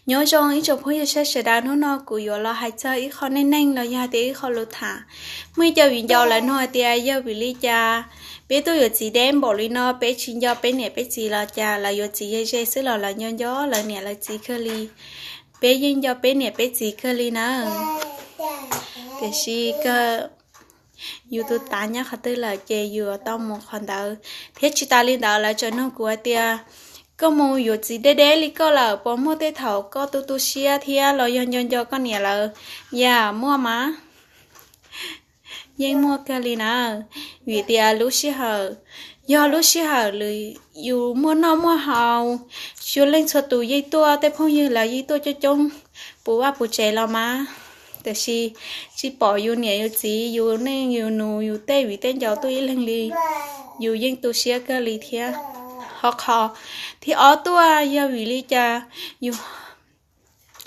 Nyob zoo ib tsoom phooj ywg saib sawv daws, hnub no kuv yuav los hais txog ib qho neej neeg los yog hais tias ib qho lus tham. Muaj ib co viv ncaus lawv nug hais tias yog vim li cas peb tuaj yuav txiv deb npaum li no, peb tsis nco peb niam peb txiv los cas, lawv yuav txiv ze ze xwb los lawv nco nco lawv niam lawv txiv kawg li. Peb yeej nco peb niam peb txiv kawg li na. Tiam sis kawg yus tus tav nyob qhov twg lawm ces yus tau mus qhov ntawd. Thiab tsis tas li ntawd lawv tseem nug kuv hais tias, koj mus yuav txiv deb deb li koj lawm puas muaj tej thaum koj tu tu siab thiab los yog nco nco koj niam lawv? Yam muaj mas. Yeej muaj kawg li na. Vim tias lub sij hawm, yog lub sij hawm lawm yus muaj noj muaj haus, txhua leej txhua tus yeej tuaj, tej phooj ywg lawv yeej tuaj coob coob puv vaj puv tsev los mas, tiam sis tsis pom yus niam yus txiv, yus neej yus nus, yus tej viv tej ncaus tuaj ib leeg li, yus yeej tu siab kawg li thiab. Ho qhov thib ob tuaj yog vim li cas? Yus,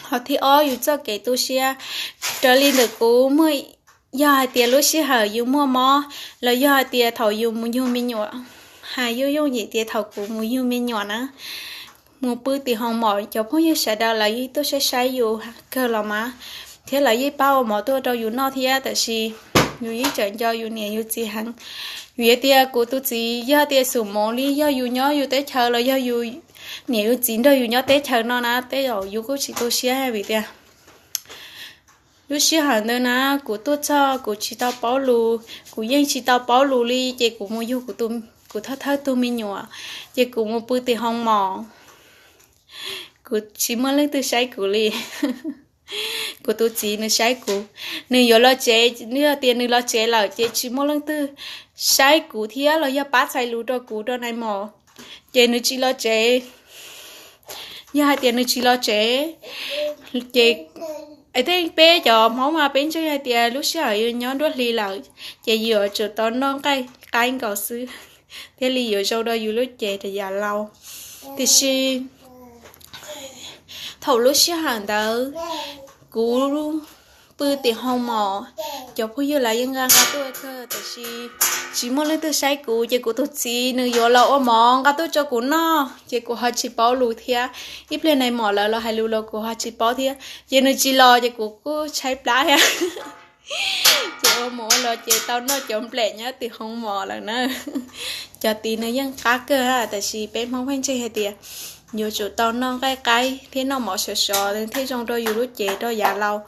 ho thib ob yus txoj kev tu siab. Raws li ntawm kuv muaj, yog hais tias lub sij hawm yus muaj mob los yog hais tias thaum yus mus yug me nyuam, hais yooj yooj yim tias thaum kuv mus yug me nyuam na, mus pw tim hoos mom cov phooj ywg sawv daws lawv yeej tuaj saib saib yus kawg los mas, thiab lawv yeej pab ua mov tuaj rau yus noj thiab, tab sis yus yeej tseem nco yus niam yus txiv heev. Vim tias kuv tus txiv yog tias xum moov li yog yus nyob yus teb chaws los yog yus niam yus txiv nrog yus nyob teb chaws no na, tej zaum yus kuj tsis tu siab vim tias lub sij hawm ntawd na, kuv tuaj txog kuv tsis tau paub lus, kuv yeej tsis tau paub lus li, ces kuv mus yug kuv thawj thawj tug me nyuam, ces kuv mus pw tim hoos mom, kuv tsis muaj leej twg saib kuv li. Kuv tus txiv nws saib kuv, nws yuav los tsev, yog tias nws los tsev lawm ces tsis muaj leej twg saib kuv thiab los yog pab txhais lus rau kuv rau nais mom, ces nws tsis los tsev. Yog hais tias nws tsis los tsev, ces tej peb cov Hmoob mas peb ntseeg hais tias lub sij hawm yus nyob nruab hli lawm, ces yuav tsum tau noj nqaij qaib nkaus xwb thiaj li yuav zoo rau yus lub cev rau yav laus. Tiam sis thaum lub sij hawm ntawd kuv pw tim hoos mom, cov phooj ywg lawv yeej nqa nqa tuaj kawg, tiam sis tsis muaj leej twg saib kuv, ces kuv tus txiv nws yuav los ua mov nqa tuaj rau kuv noj, ces kuv ho tsis paub lus thiab. Ib pliag nais mom lawv los hais lus los kuv ho tsis paub thiab, ces nws tsis los ces kuv kuj tshaib plab thiab. Ces ua mus ua los ces tau noj cov nplem nyob tim hoos mom lawm na. Cov tid nws yeej qab kawg, tab sis peb Hmoob pheej ntseeg hais tias yuav tsum tau noj nqaij qaib thiab noj mov sov sov thiaj zoo rau yus lub cev rau yav laus.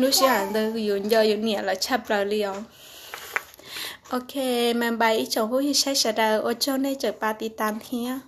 Lub sij hawm ntawd yus nco yus niam lawv tshaj plaws li os. Ok, mas npaj ib tsoom phooj ywg saib sawv daws, ua tsaug nej tseem pab tiv tas thiab.